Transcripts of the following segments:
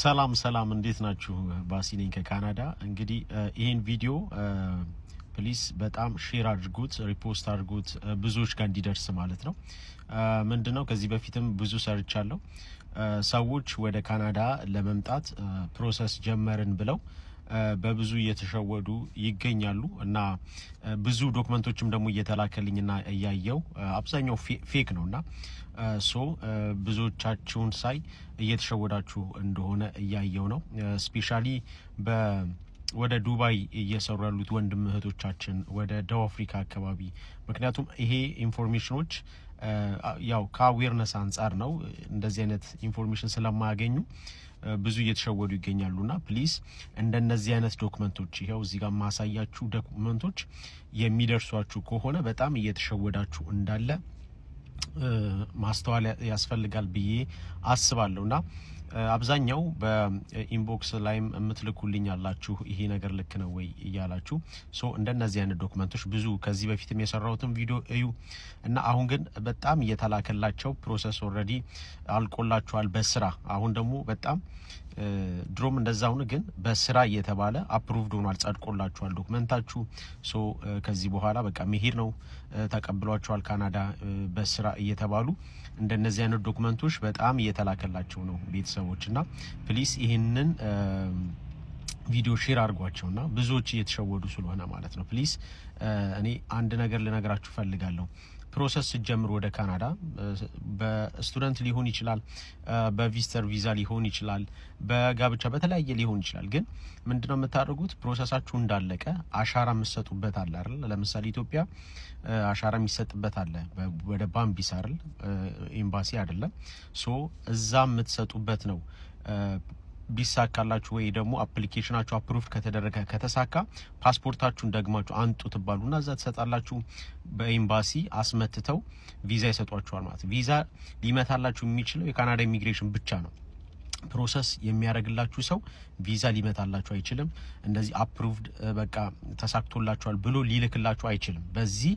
ሰላም ሰላም፣ እንዴት ናችሁ? ባሲ ነኝ ከካናዳ። እንግዲህ ይሄን ቪዲዮ please በጣም share አድርጉት፣ repost አድርጉት፣ ብዙዎች ጋር እንዲደርስ ማለት ነው። ምንድነው፣ ከዚህ በፊትም ብዙ ሰርቻለሁ። ሰዎች ወደ ካናዳ ለመምጣት process ጀመርን ብለው በብዙ እየተሸወዱ ይገኛሉ እና ብዙ document ኦችም ደግሞ እየተላከልኝና እያየው አብዛኛው fake ነው እና so ብዙዎቻችሁን ሳይ እየተሸወዳችሁ እንደሆነ እያየው ነው። Specially ወደ ዱባይ እየሰሩ ያሉት ወንድም እህቶቻችን፣ ወደ ደቡብ አፍሪካ አካባቢ፣ ምክንያቱም ይሄ information ኦች ያው ከ awareness አንጻር ነው፣ እንደዚህ አይነት information ስለማያገኙ ብዙ እየተሸወዱ ይገኛሉና please እንደነዚህ አይነት document ኦች፣ ይኸው እዚህ ጋር ማሳያችሁ document ኦች የሚደርሷችሁ ከሆነ በጣም እየተሸወዳችሁ እንዳለ ማስተዋል ያስፈልጋል ብዬ አስባለሁ። እና አብዛኛው በ inbox ላይም የምትልኩልኝ ያላችሁ ይሄ ነገር ልክ ነው ወይ እያላችሁ፣ so እንደነዚህ አይነት document ኦች ብዙ ከዚህ በፊትም የሰራሁትን ቪዲዮ እዩ። እና አሁን ግን በጣም እየተላከላቸው process already አልቆላችኋል በስራ፣ አሁን ደግሞ በጣም ድሮም እንደዛውን ግን በስራ እየተባለ approved ሆኗል፣ ጸድቆላችኋል document ኣችሁ። So ከዚህ በኋላ በቃ መሄድ ነው፣ ተቀብሏችኋል ካናዳ በስራ እየተባሉ እንደነዚህ አይነት document ኦች በጣም እየተላከላቸው ነው ቤተሰቦች። እና please ይህንን ቪዲዮ share አድርጓቸውና ብዙዎች እየተሸወዱ ስለሆነ ማለት ነው። Please እኔ አንድ ነገር ልነግራችሁ ፈልጋለሁ። Process ስትጀምሩ ወደ ካናዳ በ student ሊሆን ይችላል፣ በ visitor ቪዛ ሊሆን ይችላል፣ በጋብቻ በተለያየ ሊሆን ይችላል። ግን ምንድነው የምታደርጉት? Process ኣችሁ እንዳለቀ አሻራ የምትሰጡበት አለ አይደል? ለምሳሌ ኢትዮጵያ አሻራ የሚሰጥበት አለ፣ ወደ ባምቢስ አይደል? ኤምባሲ አይደለም። So እዛ የምትሰጡበት ነው። ቢሳካላችሁ ወይ ደግሞ application ኣችሁ approve ከተደረገ፣ ከተሳካ ፓስፖርታችሁን ደግማችሁ አምጡ ትባሉና እዛ ትሰጣላችሁ። በኤምባሲ አስመትተው ቪዛ ይሰጧችኋል ማለት ነው። ቪዛ ሊመታላችሁ የሚችለው የካናዳ ኢሚግሬሽን ብቻ ነው። Process የሚያደርግላችሁ ሰው ቪዛ ሊመታላችሁ አይችልም። እንደዚህ approved በቃ ተሳክቶላችኋል ብሎ ሊልክላችሁ አይችልም። በዚህ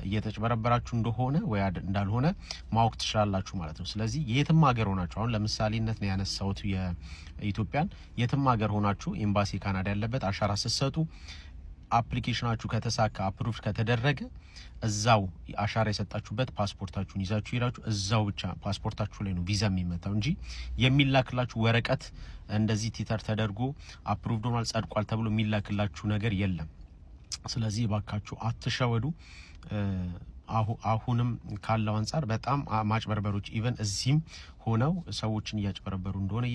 እየተጭበረበራችሁ እንደሆነ ወይ እንዳልሆነ ማወቅ ትችላላችሁ ማለት ነው። ስለዚህ የትም ሀገር ሆናችሁ፣ አሁን ለምሳሌነት ነው ያነሳሁት የኢትዮጵያን፣ የትም ሀገር ሆናችሁ ኤምባሲ ካናዳ ያለበት አሻራ ስትሰጡ application ኣችሁ ከተሳካ፣ approve ከተደረገ እዛው አሻራ የሰጣችሁበት ፓስፖርታችሁን ይዛችሁ ሄዳችሁ እዛው ብቻ ፓስፖርታችሁ ላይ ነው ቪዛ የሚመታው እንጂ የሚላክላችሁ ወረቀት እንደዚህ ቲተር ተደርጎ approved ሆኗል፣ ጸድቋል ተብሎ የሚላክላችሁ ነገር የለም። ስለዚህ እባካችሁ አትሸወዱ። አሁንም ካለው አንጻር በጣም ማጭበርበሮች even እዚህም ሆነው ሰዎችን እያጭበረበሩ እንደሆነ